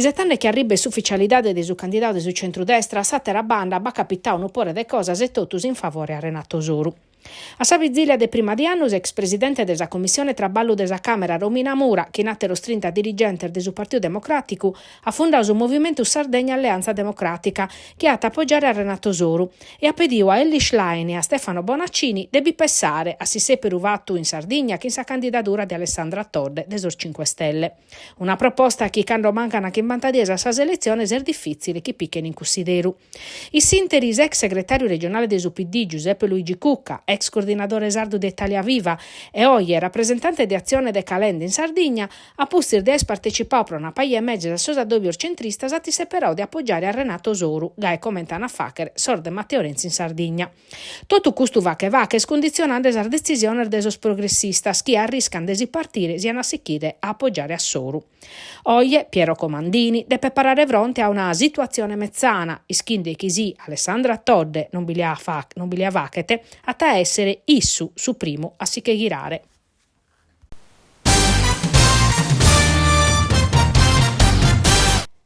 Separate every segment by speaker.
Speaker 1: Isetande chi arribet s'uficialidade de su candidadu de su centrudestra, a s'àtera banda b'at capitadu unu pore de cosas e totus in favore a Renato Soru. A sa vizìlia de prima de annu s'ex presidente de sa Commissione Traballu de sa Càmera Romina Mura, chin àteros trinta dirigentes de su Partiu Democràticu, at fundadu su movimentu Sardegna Alleanza Democratica, chi at a apogiare a Renato Soru, e at pedidu a Elly Schlein e a Stefano Bonaccini de bi pessare a s'issèperu fatu in Sardigna chin sa candidadura de Alessandra Todde de sos Cinque Stelle. Una proposta chi cando mancan chimbanta dies a sas eletziones est difìtzile chi pichen in cussideru. In s'ìnteri s'ex segretàriu regionale de su PD Giuseppe Luigi Cucca, ex coordinadore sardu de Italia Viva e oje rapresentante de Atzione de Calenda in Sardigna, a pustis de aer partecipadu pro una paja 'e meses a sos addòbios centristas at isseperadu de apogiare a Renato Soru, gai comente an a fàghere sos de Matteo Renzi in Sardigna. Totu custu fache fache est cunditzionande sas detzisiones de sos progressistas chi arriscan de si partire si an a sichire a apogiare a Soru. Oje, Piero Comandini depet parare fronte a una situatzione metzana, ischinde chi si Alessandra Todde non bi la fachet, at a èssere issu su primu a si che ghirare.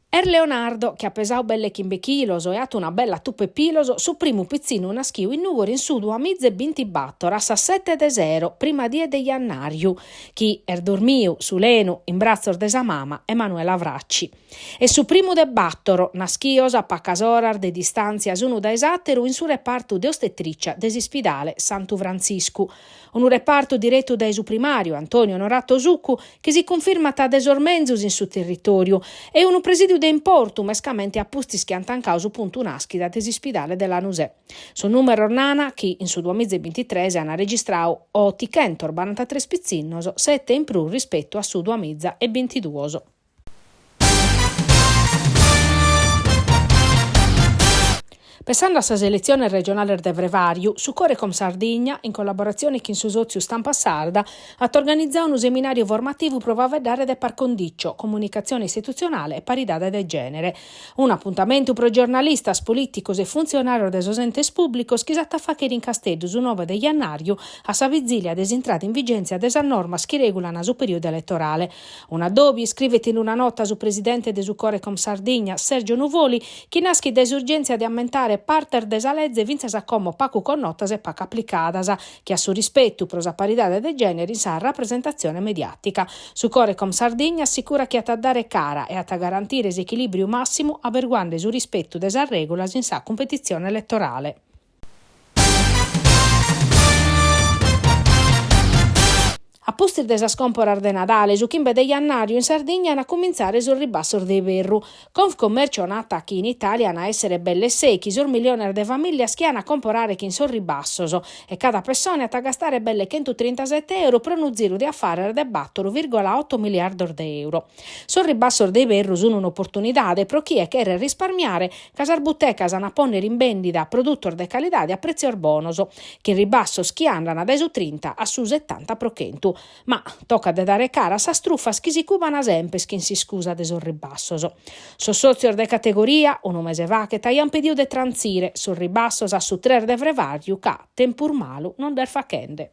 Speaker 1: Est Leonardo, chi at pesadu belle chimbe chilos e at una bella tupa 'e pilos, su primu pitzinnu naschiu in Nùgoro in su duamiza e bintibator a sas sete de sero, prima die de jannarju, chi est dormiu, sulenu, in bratzos de sa mama Emanuela Fracci. Est su primu de bàtoro, naschios a pacas oras de distàntzia s'unu dae s'àteru in su repartu de ostetrìcia de s'ispidale Santu Frantziscu. Unu repartu diretu dae su primàriu Antonio Onorato Succu, chi si cunfirmat de sos menzus in su territòriu, e unu presìdiu de importu, mescamente a pustis chi ant tancadu su puntu nàschida de s'ispidale de Lanusè. Sos nùmeros nana chi in su duamiza e bintitres ant registradu otichentos barantatres pitzinnos, sete in prus rispetu a su duamiza e bintiduos. Pessande a sas eletziones regionales de frevàriu, su Corecom Sardigna, in collaboratzione chin su sòtziu Stampa Sarda, at organizadu unu seminàriu formativu pro faeddare de par condicio, comunicatzione istitutzionale e paridade de gènere. Un'apuntamentu pro giornalistas, polìticos e funtzionàrios de sos entes pùblicos chi s'at a fàghere in Casteddu su noe de jannàriu a sa vizìlia de s'intrada in vigèntzia de sas normas chi règulan su perìodu eletorale. Un'addòbiu, iscrivet in una nota su presidente de su Corecom Sardigna, Sergio Nuvoli, chi naschit dae s'urgèntzia de ammentare partes de sa leze fintzas a como pagu connotas e pagu aplicadas, che a su rispetu pro sa paridade de gènere in sa rapresentatzione mediàtica. Su Corecom Sardigna assicurat chi at a dare cara e at a garantire s'echilìbriu màssimu averguende su rispetu de sas règulas in sa cumpetitzione eletorale. A pustis de sas còmporas de Nadale, su chimbe de jannàriu in Sardigna an a cumintzare sos ribassos de iberru. Confcommercio nat chi in Itàlia an a èssere belle sèichi sos milliones de famìllias chi an a comporare chin sos ribassos e cada pessone at a gastare belle chentutrintasete euro pro unu ziru de afares de bàtoro vìrgola oto miliardos de euro. Sos ribassos de iberru sun un'oportunidade pro chie cheret risparmiare ca sas butecas an a pònnere in bèndida produtos de calidade a prètzios bonos, chin ribassos chi andan dae su trinta a su setanta pro chentu. Ma tocat de dare cara a sas trufas chi si cuban semper chin s'iscusa de sos ribassos. Sos sòtzios de categoria, unu mese faghet, aian pedidu de trantzire sos ribassos a su tres de frevàriu ca tempus malu non nd'est fachende.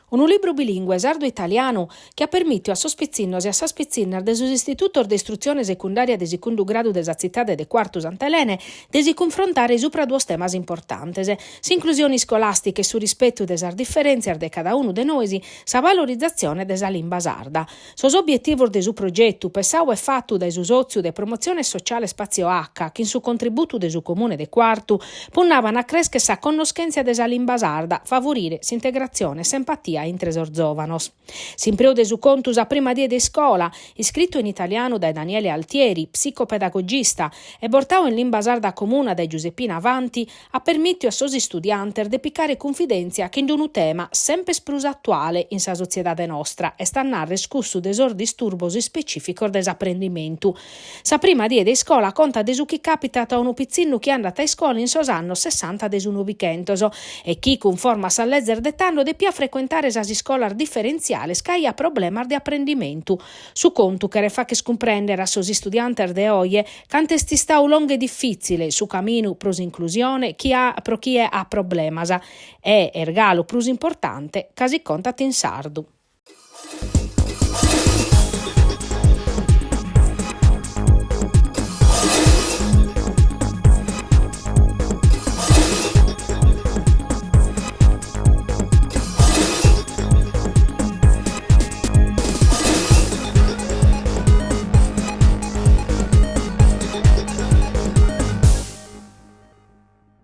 Speaker 1: Unu libru bilìngue sardu-italianu chi at permìtiu a sos pitzinnos e a sas pitzinnas de sos istitutos de istrutzione secundària de segundu gradu de sa tzitade de Cuartu Sant'Elene de si cunfrontare supra duos temas importantes, s'inclusione iscolàstica e su rispetu de sas diferèntzias de cada unu de nois, sa valorizatzione de sa limba sarda. Sos obietivos de su progetu, pessadu e fatu dae su sòtziu de promotzione sociale Spazio H, chin su contributu de su Comune de Cuartu, punnaban a crèschere sa connoschèntzia de sa limba sarda, favorire s'integratzione e s'empatia intre sos zòvanos. S'impreu de su contu Sa prima die de iscola, iscritu in italianu dae Daniele Altieri, psicopedagogista, e bortadu in limba sarda comuna dae Giuseppina Avanti, at permìtiu a sos istudiantes de picare cunfidèntzia chin unu tema semper prus atuale in sa sotziedade nostra, est a narrer cussu de sos disturbos ispecìficos de s'aprendimentu. Sa prima die de iscola contat de su chi càpitat a unu pitzinnu chi andat a iscola in sos annos sessanta de su Novichentos e chi, cunforma a sas lezes de tando, depiat frecuentare. frecuentare sas iscolas diferentziales ca aiat problemas de aprendimentu. Su contu cheret fagher cumprèndere a sos istudiantes de oje cantu est istadu longu e difìtzile su caminu pro s'inclusione chi pro chie at problemas e, est galu prus importante, ca si contat in sardu.